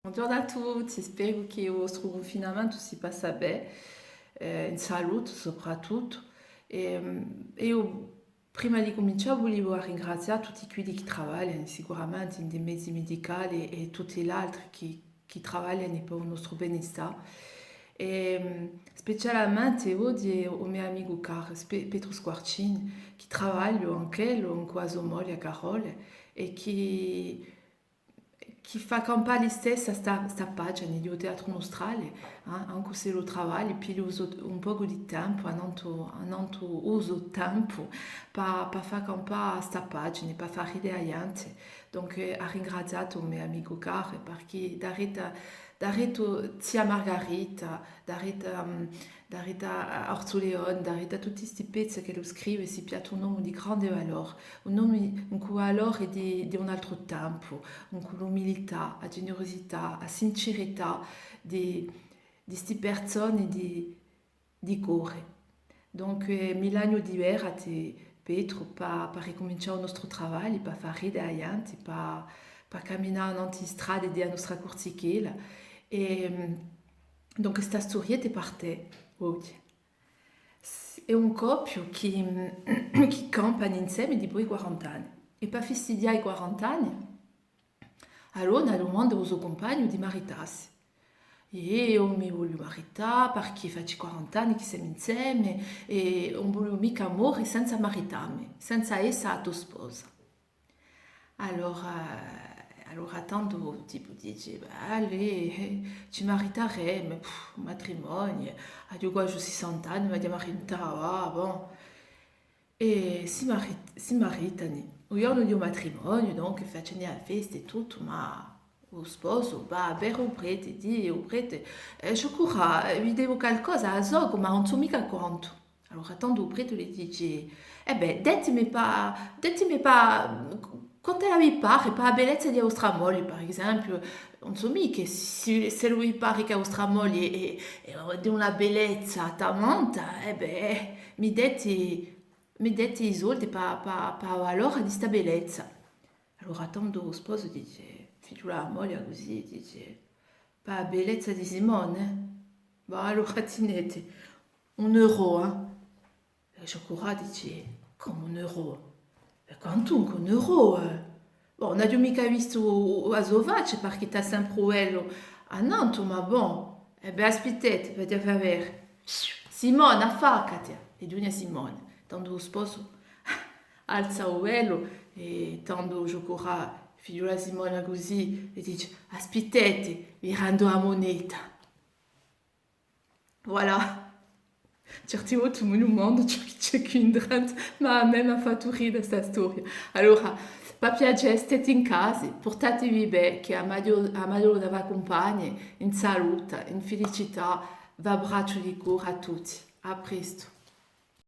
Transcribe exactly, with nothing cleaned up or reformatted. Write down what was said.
Bonghjornu à tutti, speru chì u vostru cunfinamentu si passa bè, eh, in salute soprattuttu. È, mm, eiu, prima di cumincià, vuliu ringrazià tutti quiddi chì travaglianu sicuramente in i mezi midicali è tutti l'altri chì, chì travaglianu per u nostru benistà. È, mm, specialmente oghje u me amicu caru, Spe-, Petru Squarcini, chì travaglia anch'ellu cù a so moglia Carole è chì chì fà campà listessa sta, sta pagina di u Teatru Nustrale, eh, ancu s'ellu travaglia, piglia u so, un pocu di tempu, annantu, annantu u so tempu, pà, pà fà campà sta pagina, pà fà ride a ghjente. Donc, eh, à ringrazià u me amicu caru, parchì daretu, daretu zia Margarita, daretu, mm, daretu à Orsu Leone, daretu à tutti sti pezzi ch'ellu scrive, si piatta un omu di grande valore, un omu cù valori di, di un altru tempu, cù l'umilità, a generusità, a sincerità di, di sti personi di, di core. Donc, eh, mi lagnu di vede à tè, Petru, pà, pà ricumincià u nostru travagliu, pà fà ride a ghjente, pà, pà caminà nantu i strade di a nostra Cursichella. È, mm, donc, sta sturietta hè per tè, oghje. Hè un coppiu chì, chì campanu inseme dipoi quarant'anni. È pà fistighjà i quarant'anni, allora anu dumandu à u so cumpagnu di maritassi. È eiu mi vogliu marità, parchì face quarant'anni chì semu inseme, è ùn vogliu micca more senza marità mi, senza esse a to sposa. Allora, allora tandu u tipu dice: "Bè, allez, eh, ci maritaremu, pff, un matrimoniu, aghju quasi sessant'anni, m'aghju da marità, ah, bon." È si mari-, si maritanu. U ghjornu di u matrimoniu, donc, facenu a festa è tuttu, ma u sposu và à vede u prete, dì: "O prete, eh, scioccu, eh, vi devu calcosa, a socu, ma ùn sò micca quantu." Allora, tandu u prete li dice: "Eh bè, detimi pà, detimi pà, quant'ella vi pare, pà a bellezza di a vostra moglia, per esempiu, ùn sò micca, s'è, s'ellu vi pare chì a vostra moglia hè, hè, hè d'una bellezza tamanta, eh bè, mi deti, mi deti i soldi pà, pà, pà a valora di sta bellezza." Allora, tandu u sposu dice, fighjula a moglia cusì, dice: "Pà a bellezza di Simone? Bon, allora tinete, un euro, eh." È scioccu dice: "Cumu un euro? È quantunque un euro, eh? Bon, ùn aghju micca vistu a so faccia, parchì t'hà sempre u velu annantu, ma bon. Eh bè, aspittete, v'aghju da fà vede. Simone, affaccati!" È ghjunghje Simone. Tandu u sposu alza u velu è tandu scioccu fighjula Simone cusì è dice: "Aspittete, vi rendu a muneta." Voilà. Certi volti mi dumandu ciò chì ci hè quì indrentu, ma à mè m'hà fattu ride sta storia. Allora, pà piacè, steti in casa, purtatevi bè, chì a Maghjo-, a Madonna v'accumpagni, in salute, in felicità, v'abbracciu di core à tutti. À prestu.